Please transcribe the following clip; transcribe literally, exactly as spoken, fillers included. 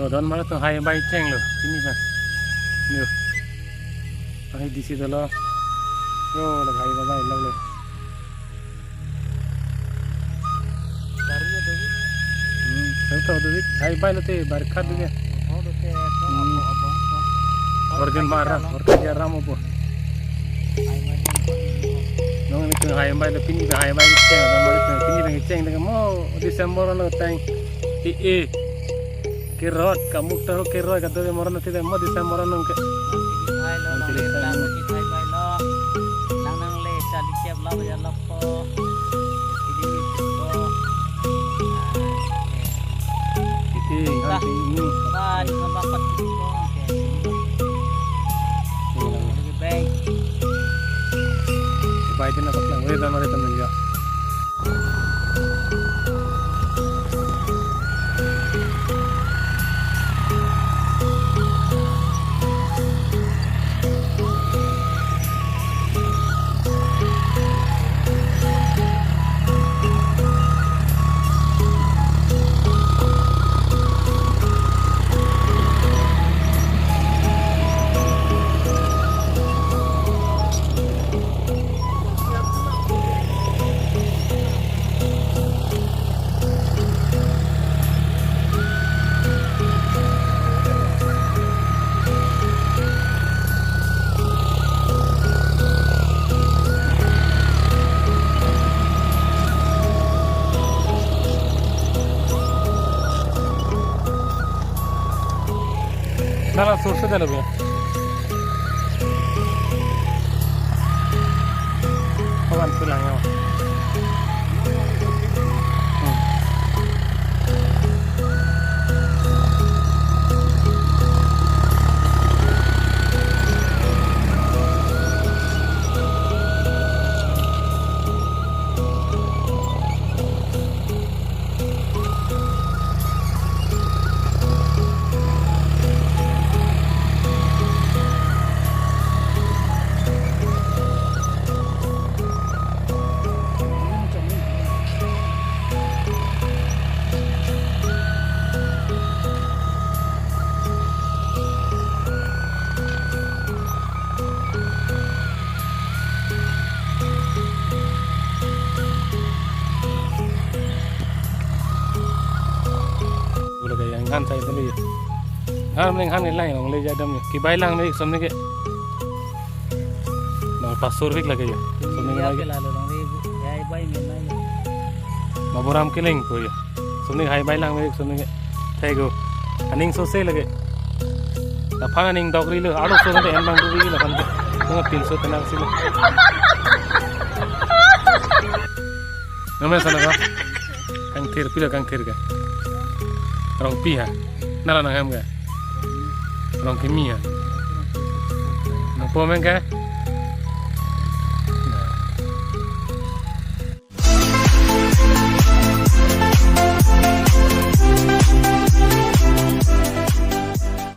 Lo, don mara tu hai bai cheng lo. Ini ba. Yo. Hai disi dolo. Yo, lo hai bai lo lo. Baru ya, David. Hmm, tahu tahu David. Hai bai lo te, barkat David. Oh, lo te, Hmm. Apa, apa, apa. Organ mara, organ jaram apa. Nong ini tu hai bai lo pini, hai bai cheng, don mara tu pini bang cheng, dengan mo December lo tang. I, i. Kerot, kamuk tahu kerot, kado moron nanti deh, mo December nong ke. Hai lo, nong le, nang le, hai bai lo. Nang nang le, cali siap lo, ya lo po. Ini po. Ini, Bah. Nanti ini. Bah, di sana dapat ini po. Oke. Ini nang. Oke, bye. Bye, itu nak pakai. Weh, dan ada teman ya. Nala sur se dalo bo. Kawan pulang ya. Hmm. Ulo kayak ngan saya tadi. Ngan mending ngan lain, nong le jadam ya. Kibai lang nih, som nih ke. Nong pasur bik lagi ya. Som nih Iya, lagi. Ke lalu nong le, ya, ibai min lagi. Maboram kiling ko ya. Som nih hai bai lang nih, som nih ke. Thai ko. Aning so se lagi. Laphan aning dok ri lo, alo so nanti en bang duri laphan. Nong pil so tenang sih lo. Nang mesen ka? Kangthir, pilo kangthir ka? Rongpi ha? Nala nang hem ka? Rongkimi ha? Nangpo meng ka?